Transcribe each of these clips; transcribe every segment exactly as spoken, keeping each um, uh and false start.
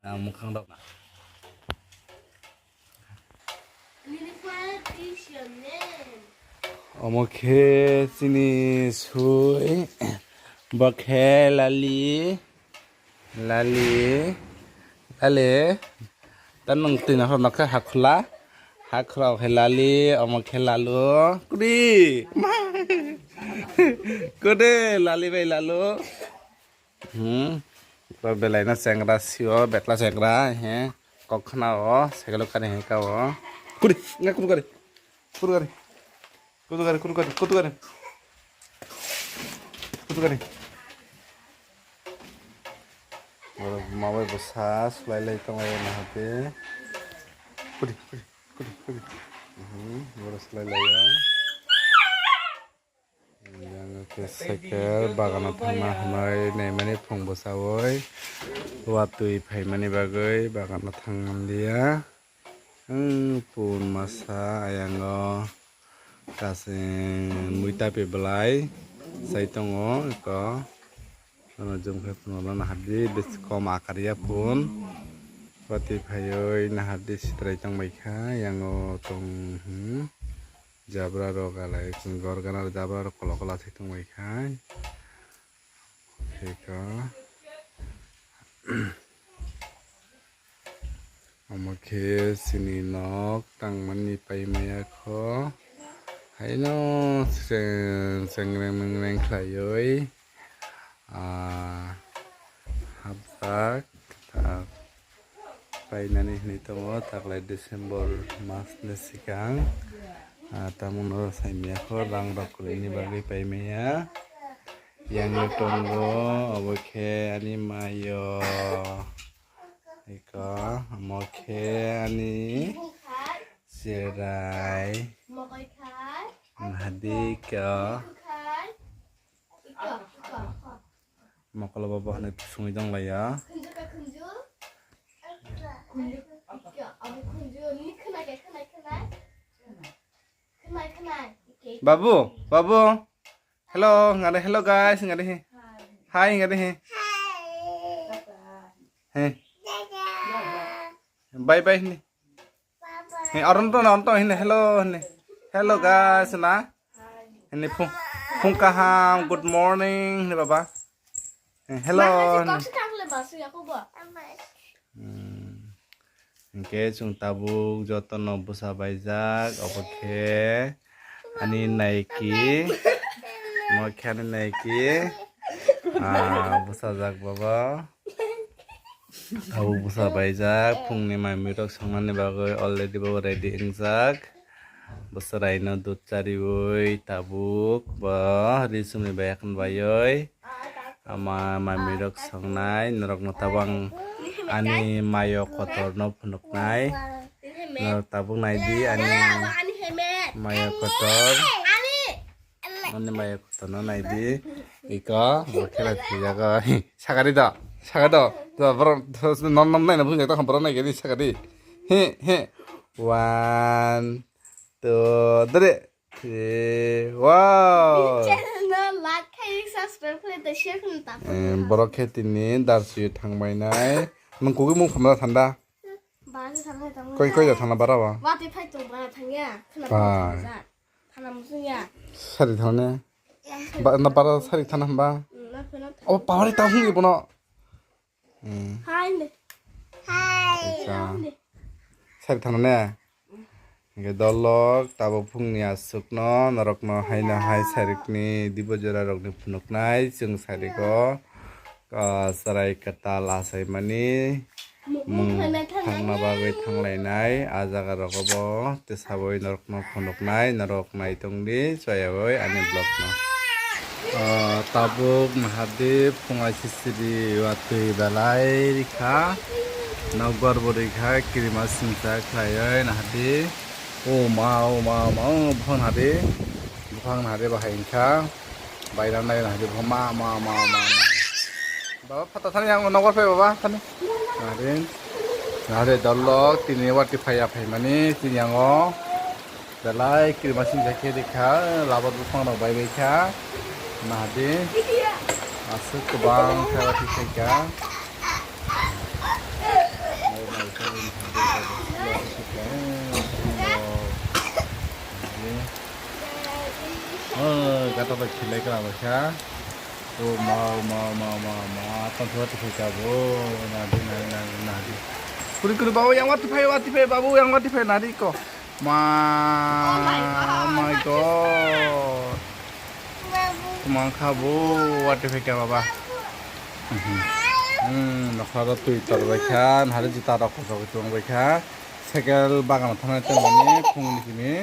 Na mwkhang rok na. Nini pa is your name? Omo khe chini sui. Bo khe Lali. Lali. Lali. Ta nwng twi nakhwra nakhwra hakhwla. Hakhwra khe Lali. Omo khe Lalu. Kudi. Kudi Lali bai Lalu. Hmm. Ba belai no chengra sio, betla chengra, he. Kok khna o, cycle kari he ka o. Kuri, nga kuru kari. Kuru kari. Kuru kari, kuru kari, kuru kari. Kuru kari. Oro mabai bwsa sulai lai tongo na hati. Kuri, kuri, kuri, kuri. Hmm, oro sulai lai ya. Yang khe cycle bagano thangna hwnwi naimani phung bwchaui watwi phaimani bagwi bagano thang manliya. Ang pun masa ayango kasing muitapi belai sai tongo eko. Ano jumkhe phunukna nahardi bisi kom akarya phun. Watwi phaiwi nahardi sitrai tongbaikha yango tong. Hmm. Jabra rok alai gor gana jabra rok kola kola se tongbai khai. Theka. Omo khe chini nok tangmani paimaya kho. Haino seng sengreng mengreng khlaioi. Ah, hapjak, ah, painani hinwi tongo, taklai December mas ni swkang. Ah, tamungno saimaya kho, rang rok kwrwini bagwi paimaya. Yang tongo, obo khe ani mayo. Eko, omo khe ani cherai. Hadi ko. Mokolo bo bohonai pusungwi dong lai ya. Babu, babu. Hello, ngade hello guys, ngade he. Hi, ngade he. He. Bye bye ni. He, aron to, aron to, hini, hello, hini. Hello, guys, na. Hini, phung, phung kaham, good morning, hini, baba. He, hello, hini. Hmm. Hingke, chwng tabuk jotono bwsa baijak, obo khe ani naiki, omo khe ani naiki, ah, bwsajak, baba. Tabuk bwsa baijak, phungni manwi rok songnani bagwi already bo ready wngjak. Bwswraino dud chariwi tabuk bo ri chumni bai yakhan baiwi ama manwi rok songnai norokno tabuk ang ani mayo kotorno phunuknai. Norok tabuk naidi ani mayo kotor. Ani mayo kotorno naidi. Iko bo khela phijago. Sakari do. Saka do. To borok non non naina bujak ta borok nai gari sakari. He he. One, two, three. Three. Wow. Channel no like khai subscribe khai da share khai ta. Eh, borok khe tini darsi thangbai nai. Nung kugi mung khamla thanda. Ba se thang khai tang. Koi koi da thangna bara ba. Wati phai tong ba thang ya. Khna ba. Thana musunya. Sari thana ne. Ba na para sari thana hamba. Na phena. O pawari ta hung ibono. Hmm. Hai ne. Hai. Sari thana ne. Hingke dolok tabuk phungni aswkno norokno haino hai sarikni dibo jorarokni phunuknai chwng sariko. Ah, chwrai kwtal achaimani mung thangna bagwi thanglainai, ah jaga rogo bo tei sabwi norokno phunuknai, norok naitongdi chayawoi ani vlogno. Ah, tabuk nahardi phung aisisiri watwi belai rikha, nokbar bo rikha, kirima singsa khlaioi nahardi. O ma, o ma, o ma, o buphang nahardi, buphang nahardi bahai wngkha. Bairang nai nahdi bo ma ma ma ma ma. Baba phatha thani yang nokbar phai baba thani. Nahdi. Nahdi dolok tini wati phaiya phaimani tini yango. Belai kirima sing jakhe rikha labar buphang rok bai bai kha. Nahdi. Aswk kwbang khe wati phaikha. Tabai khilai kla bai kha. O ma, ma, ma, ma, ma, tong thwa tiphai ka bo. Na di, na di, na di, na di. Kuri, kuri, babu, yang wati phai, wati phai, babu, yang wati phai, na di ko. Ma, Oh my God. Oh my God. Babu. Kumang kha bo, wati phai ka baba. Babu. Hmm, nokha da twi tor bai kha, hari juta rok kochok tong bai kha. Cycle bagan thang thang mani, phung ni simi.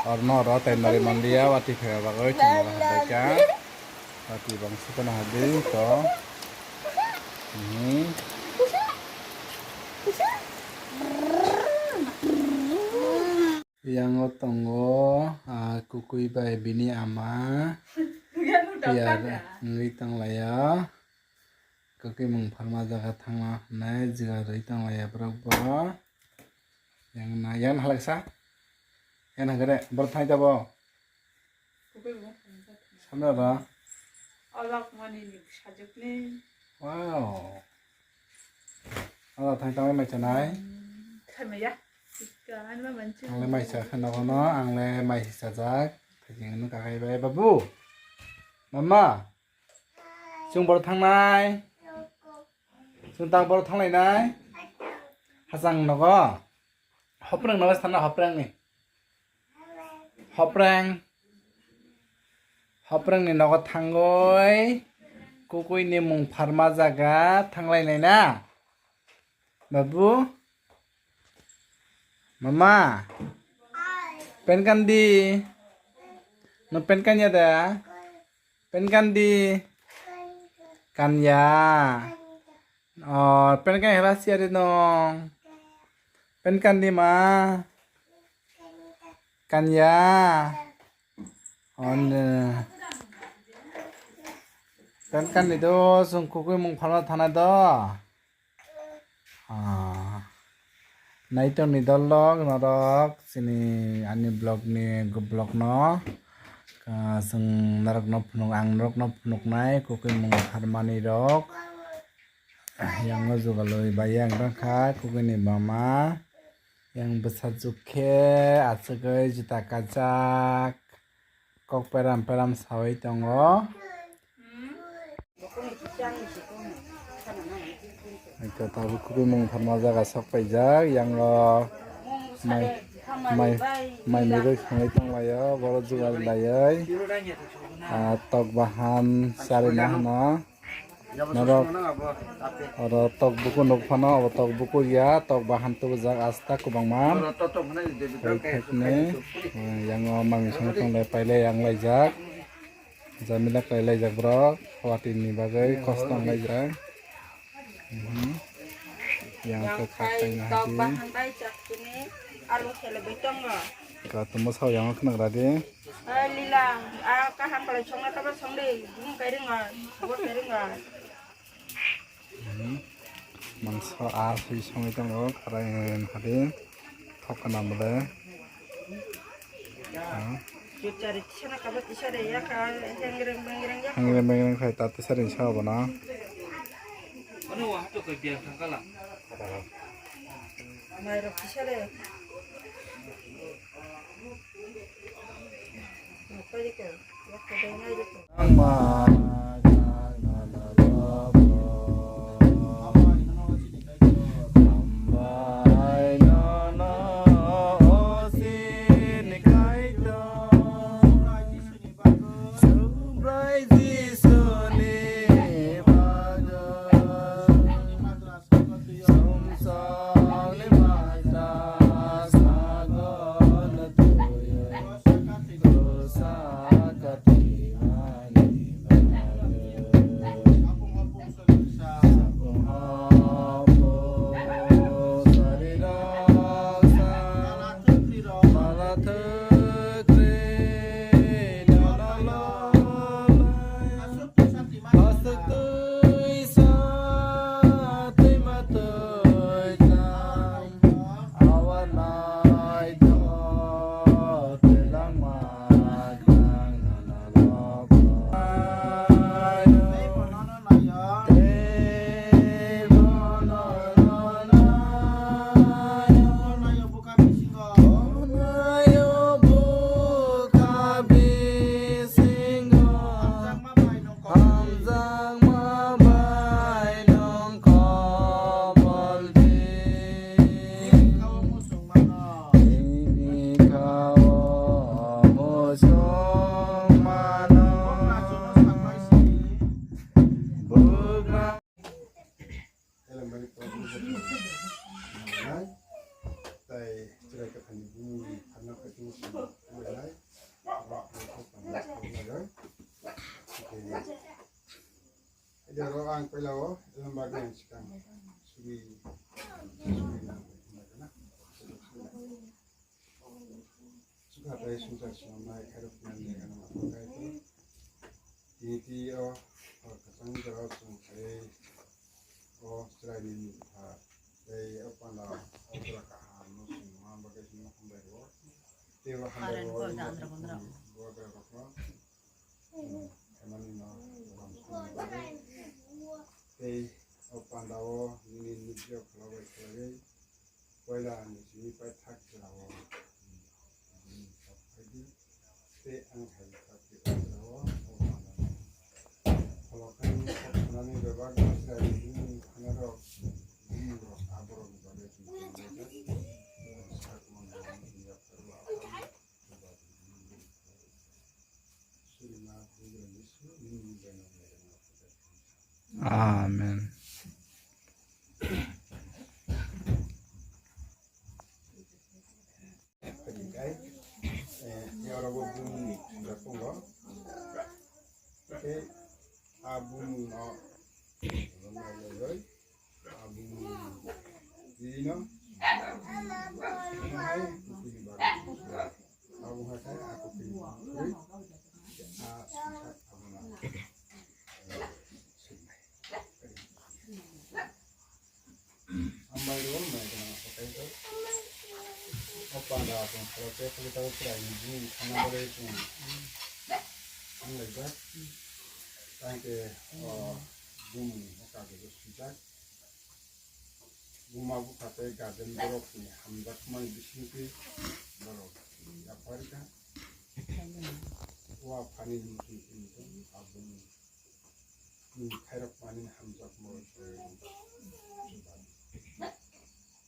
Oro no oro tei nari manliya, watwi phaiba bagwi chwng oro hambai kha. Watwi bangsa kheno hadi to. Mhm. Yang o tongo, ah, Kukui bai bini ama. Phiya wngwi tonglaio. Kukui mung pharma jaga thangma hwnwi jugarwi tonglaio borok bo. Yang na, yang na halaksa? Yang na gede, borok thangwi tabo? Kubui bo thangwi tabo. Samra ba? Olak mani ni sajwk ni. Wow. Ala thang tangwi mai chanai? Hmm, khaimaya. Ika, ano manchi. Ang le mai cha khana kono, ang le mai si chajak. Thajing no kakai bai babu. Mama. Chwng borok thangnai. Chwng tak borok thanglainai. Hachang nogo. Hoprang nogo sana hoprang ni. Hoprang. Hoprang ni nogo thangoi. Kukui ni mung pharma jaga thanglainai na. Babu. Mama. Pen kan di. No pen kan ya da. Pen kan di. Kan ya. Oh, pen kan hela siya di nong. Pen kan di ma. Kan ya. On. Pen kan di do, sung kukui mung phalna thana do. Ah, naitokni dol rok norok chini ani vlog ni vlog no, ah, chwng norok no phunuk, ang norok no phunuknai kukui mung pharmani rok. Yang no jugalwi bai yang rwkha kukui ni mama, yang bwsa juk khe achugwi juta kajak. Kok peram peram sawi tongo. Ito tabuk kubui mung pharma jaga sok paijak, yang o mai, mai, mai miroi khangwi tonglaio, borok jugar laioi. Ah, tok bahan charina hwno. Norok oro tok buku nuk phano, abo tok buku ya, tok bahan tubujak asta kwbangma. Oro tok tok hwnwi de Bai bitok khe thekni, sukha ni sukha. Eh, yang o mami song tong lai pailai yang laijak. Jamila kai laijak borok, hawati ni bagwi kosto wng laijak. Mhm. Yang Yang khe khai khak kaina tok hadi. Bahan bai chak sini, alu sele bai tongo. Ka tumo sao yang khna gra di. Hai lila, a kaham palai songna tabo songdi, bung kai ringo, bot kai ringo. Mhm. Mangso a sui songwi tongo, kharai hadi, thok kana bole. Ah. Chari tisana kabo tisare ya ka, hengreng bengreng ya. Hengreng bengreng khai ta tisare sa bono. Ano wa hato kai biang thangkala. Mairok tisare. Nai, tai chwrai kwthangni bumungni pharna kaitor swnam nai. Ida ro ang pela o, elem bagwi ang sikang suri, suri nang, na. Sukha tei sungchar swnamnai khairoknani ano aphang kaitor. Tini twi o hor kwchang jorao chwng khlaiwi o chwraini nukha tei o panda o jora kahamno chwng nukna bagwi chwngno hambai rwo. Tei o hambai rwo o bubagra rokno, chwng khaimani no tei o panda o nini nukjak khwlaiwi khwlaiwi Poila ani simi paithak jora o, hmm, kok phaidi, tei ang hai kok jora o, o panda o. Pholokani kok sanani bebak no chwrai bini phanarok, bini rok aborok ni bagwi chwng tonglaijak. Sak mangno wngya phaibo aphang, surima bugra Jisu nini bai no belai no. Amen. Orobo bumung sujak tongo. Tei a bumung no, a bumung twi no, hai kukui ni bagwi sujak. Abo hai khe a kukui ni bagwi a sujak abono. Hambai rw, mai gwnang kotai khe. O panda tong salo tei khali tabuk chwraini bini thangna bagwi chwng thanglaijak. Tangkhe o bumung o kagojo swijak. Buma bupha tei guardian borokni hamjakmani bisingtwi borok yapharkha. O aphani muchung twi muchung a bumung. Ni khairok mani hamjak mo se chuba.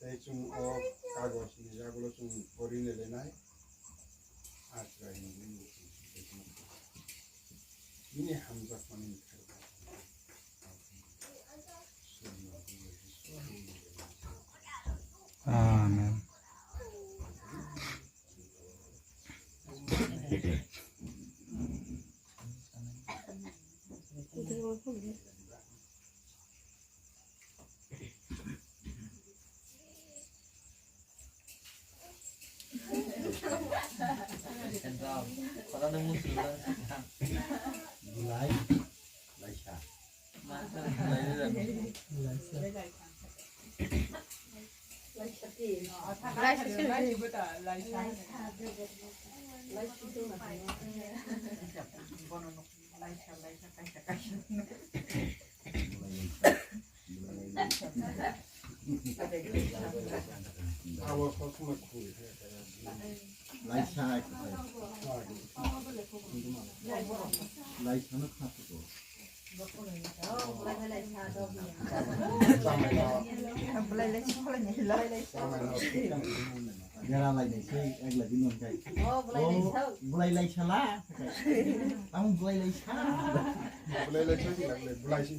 Tei chwng o kagoj ni yagulo chwng pori lelenai. Achrai ni bini hamjak mani khairok. Amen. Bulai, laisa. Laisa, laisa no kha to. Bera lai nai sei, ek lagi non kai. Oh, bulai lai sala. Ang bulai lai sa. Bulai lai sa, bulai si.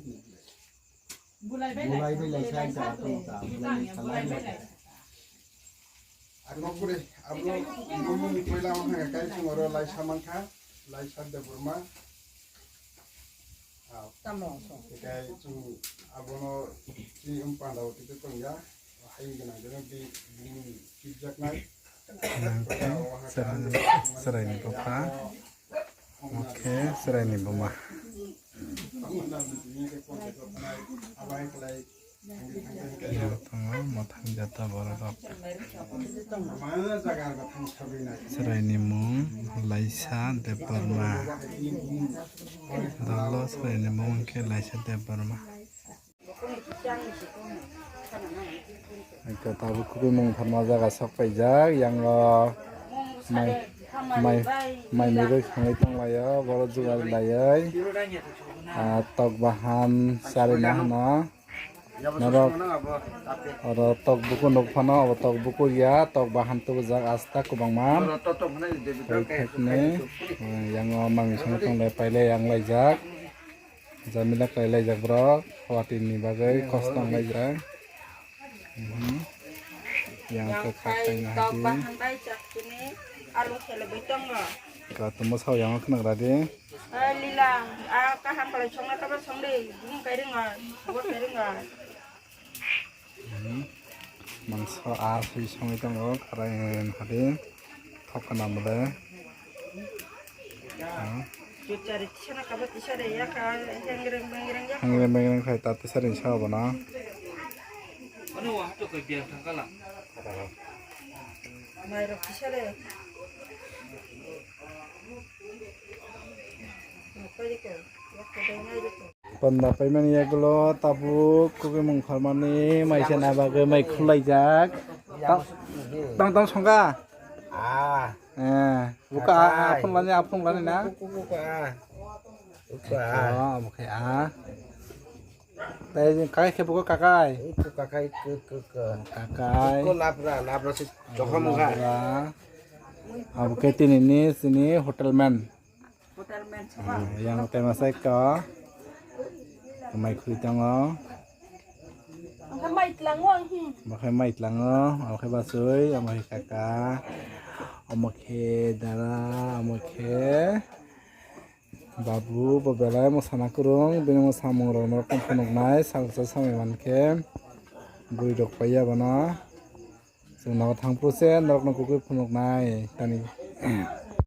Bulai bai lai sa, bulai bai lai sa. Ang nokpuri, abro, bumung poila wngkha kai chwng oro laisa mankha, laisa Debbarma. Tamo so. Kai chwng abono chi wng panda o tito tongya, hai gwnang gwnang bi bumung chipjaknai. Chwraini bupha, omo khe chwraini buma. Tongo mwthang jata borok rok. Chwraini mung Laisa Debbarma. Dolo chwraini mung khe Laisa Debbarma. Tabuk kubui mung tharma jaga sok paijak, yango mai, mai, mai miroi songwi tonglaio, borok jugar laioi. Ah, tok bahan charina hwno. Norok oro tok buku nuk phano, obo tok buku ya, tok bahan tubujak asta kwbangma. Tei thekni, eh, yango manwi songwi tonglai pailai yang laijak. Jamila khlai laijak borok, watwi ni bagwi kosto wng laijak. Mhm. Yang Yang ke khai kakai na tok hadi. Bahan bai chak chini alu khele bai tongo. Ka tumo sao yang khna gra di. Ai lila, a kaham palai songna kaba song de, bung kai ringa, bot kai ringa. Mhm. Mangso ar si songwi tongo, kharai hadi. Thok kana mole. Chuchari tisana kabo tisare ya ka hengreng bengreng ya. Hengreng bengreng khai ta tisare sa bana. Ano wa to ko biang thangkala. Mai rok tisare. Ko ko ya ko dai nai ko. Panda paimani yagulo tabuk kugui mung pharmani mai se na bagwi mai khulaijak. Tang tang songkha. Ah. Eh, buka a phung lani a phung lani na. Buka. Buka. Oh, buka a. Tei kakai khe buka kakai. Itu kakai ke ke ke. Kakai. Ko labra labra se jokhom ga. Abo khe tini ni sini hotel man. Hotel man saba. Yang tema sai ka. Mai khri tango. Angka mai tlango ang hi. Bakhai mai tlango, omo khe basui, omo khe kaka, omo khe dara, omo khe babu, bo belai omo sana kwrwng, bini omo samung rok norok tong phunuknai, salsa samui mankhe bwrwi rok paiya bono. Chwng nogo thang phuru se norokno kukui phunuknai tani.